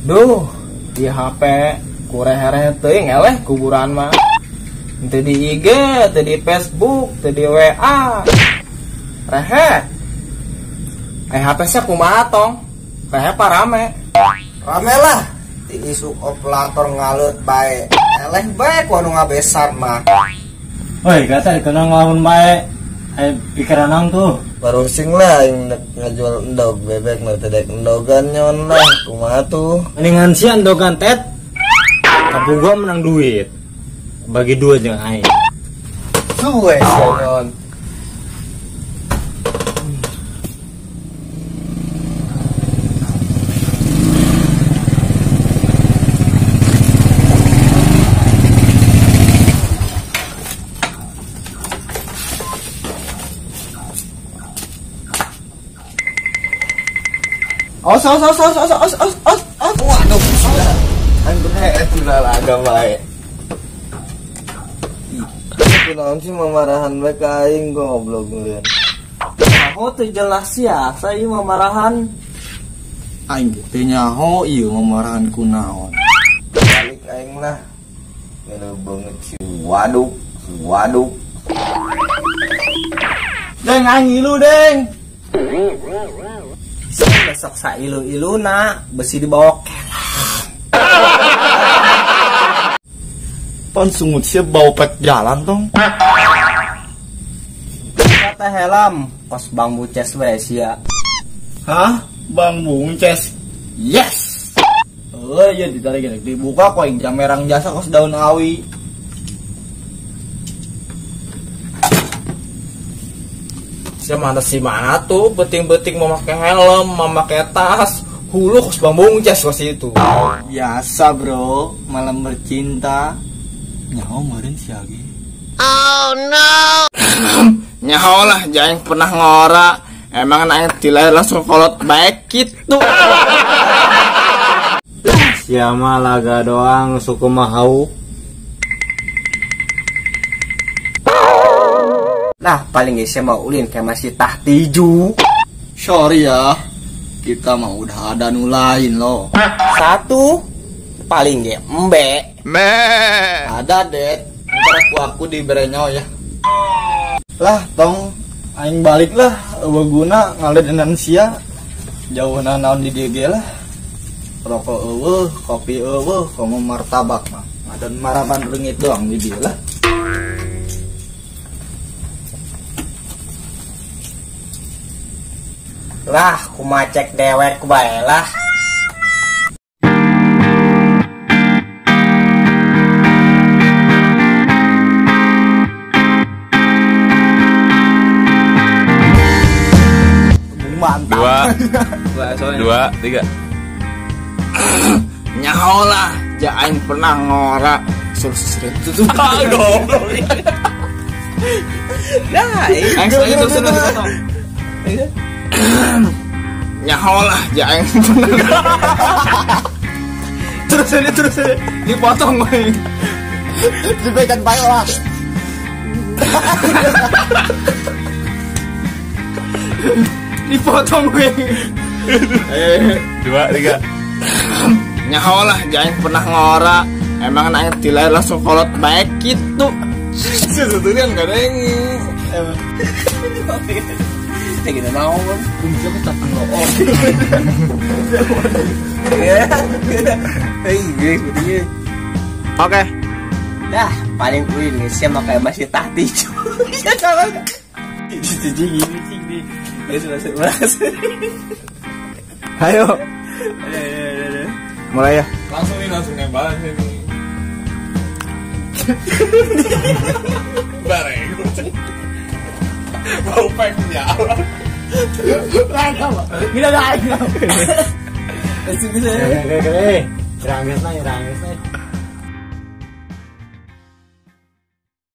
Duh, di HP kurehereh teuing eleh kuburan mah. Teu di IG, teu di Facebook, teu di WA. Rehe. HP sia kumaha tong? Rehe parame. Rame lah. Ti isuk operator ngaleut bae. Eleh bae ku anu ngabesan mah. Oi, kata dikeuna ngelamun bae. Ayo pikiran naon tuh? Barusing lah aing ngajual endog bebek nu teu dek endogan nyon lah. Kumaha tuh? Mendingan sia endogan tet. Kampung gua menang duit. Bagi dua jeung aing. Suwe sia nyon. Os os os os os os os os os. Waduh, aing bener sudah laga bae. Kunaon sih mamarahan bae ka aing goblok ngeureun. Aku teu jelas sia, saya mamarahan. Aing teu nyaho ieu mamarahan kunaon. Balik aing lah. Ngeuleuh beungeut si waduk, si waduk. Deng aing ngilu deng. Besok sailu-iluna besi dibawa kelah. Pan sungut sia bau pek jalan tong. Kata helm kos Bang Buces we sia. Hah? Bang Buces? Yes. Oh iya ditarik gini dibuka ku aing jamerang jasa kos daun awi. Mana si mana tuh beting-beting memakai helm, memakai tas, hulu kos Bang Bungces kos itu. Biasa bro, malam bercinta. Nyaho meureun si Agi. Oh no. Nyaho lah, jangan pernah ngora. Emang aing tilai langsung kolot baik gitu. Sia mah laga doang suku mahau. Nah, paling geus mau ulin kayak masih tahtiju. Sorry ya, kita mah udah ada nu lain loh. Satu, paling ge embe. Me. Ada det, ntar aku diberenyo ya. Lah, tong, aing balik lah, eueuh guna ngaledenan sia. Jauh naon di dieu ge lah. Rokok eueuh, kopi eueuh, komo martabak mah. Ngadan maraban reungit doang di dieu lah. Lah, kumaha cek dewek bae lah. Mantap. Dua, tiga. Nyaho lah, jain pernah ngora. Terus itu. Goblok. Nah, terus. Nyaho lah, jain pernah. Terus ini dipotong gue. Dipegang bae lah. Dipotong gue. Dua, tiga. Nyaho lah, jain pernah ngora. Emang aing tilai langsung kolot baik gitu. Sesuatu kan gak ada yang. Kayak gitu naon. Bungkus aku tak ngelok. Hei, gue. Oke. Dah, paling gue ini sih mah kayak masih tahtiju. Ya salah. Gini sih. Masuk. Ayo. Mulai ya. Langsung nih, langsung nembalan sini. Bareng. Bau pek jalan. Gila dah. Bisa. Oke. Rangges na.